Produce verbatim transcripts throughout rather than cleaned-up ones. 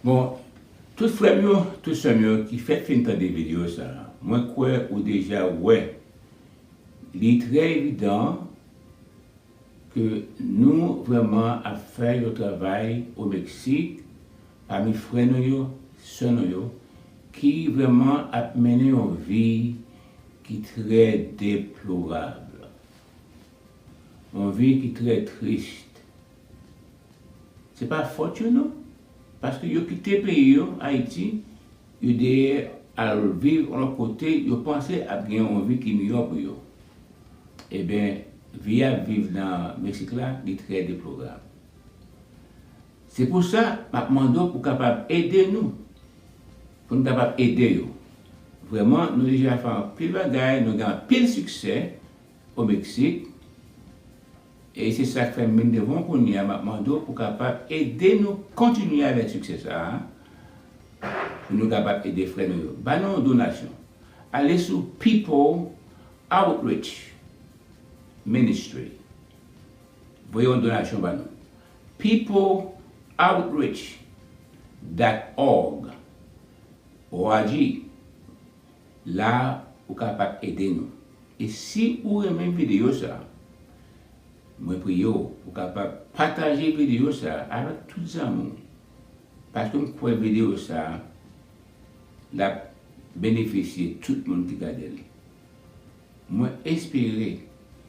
Bon, tout frè m yo, tout sè m yo ki fèk fin tande videyo sa a, mwen kwè ou deja wè li trè evidan ke nou vrèman ap fè yon travay o Meksik pami frè nou yo, sè nou yo, ki vrèman ap mennen yon vi ki trè deplorab, yon vi ki trè tris. Se pa fòt yo non, paske yo kite peyi yo, Ayiti, yo deye al viv yon lòt kote, yo panse ap gen yon vi ki miyò pou yo. Ebyen, vi y ap viv nan Meksik la, li trè deplorab. Se pou sa, m ap mande w pou w kapab ede nou, pou n kapab ede yo. Vrèman, nou deja fè anpil bagay, nou gen anpil siksè o Meksik. E se sa k fè m vin devan w kounye a, m ap mande w pou w kapab ede nou kontinye avèk siksè sa a, pou nou kapab ede frè nou yo. Ba nou yon donasyon. Ale sou People Outreach Ministry. Voye yon donasyon ba nou. People Outreach dot org. O R G. La, ou kapab ede nou. E si ou renmen videyo sa, mwen priye w pou w kapab pataje videyo sa avèk tout zanmi w. Paske m kwè videyo sa, l ap benefisye tout moun ki gade l. Mwen espere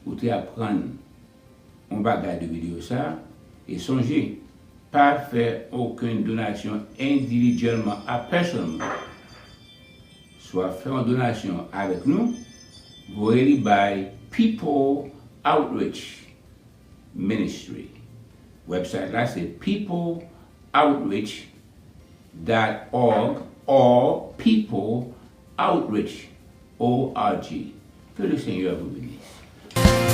ou te aprann yon bagay de videyo sa, e sonje, pa fè okenn donasyon endividyèlman a pèsonn. Si w ap fè yon donasyon avèk nou, voye li bay People Outreach Ministry. Website la se people outreach dot org or people outreach O R G. Que le Seigneur vous bénisse.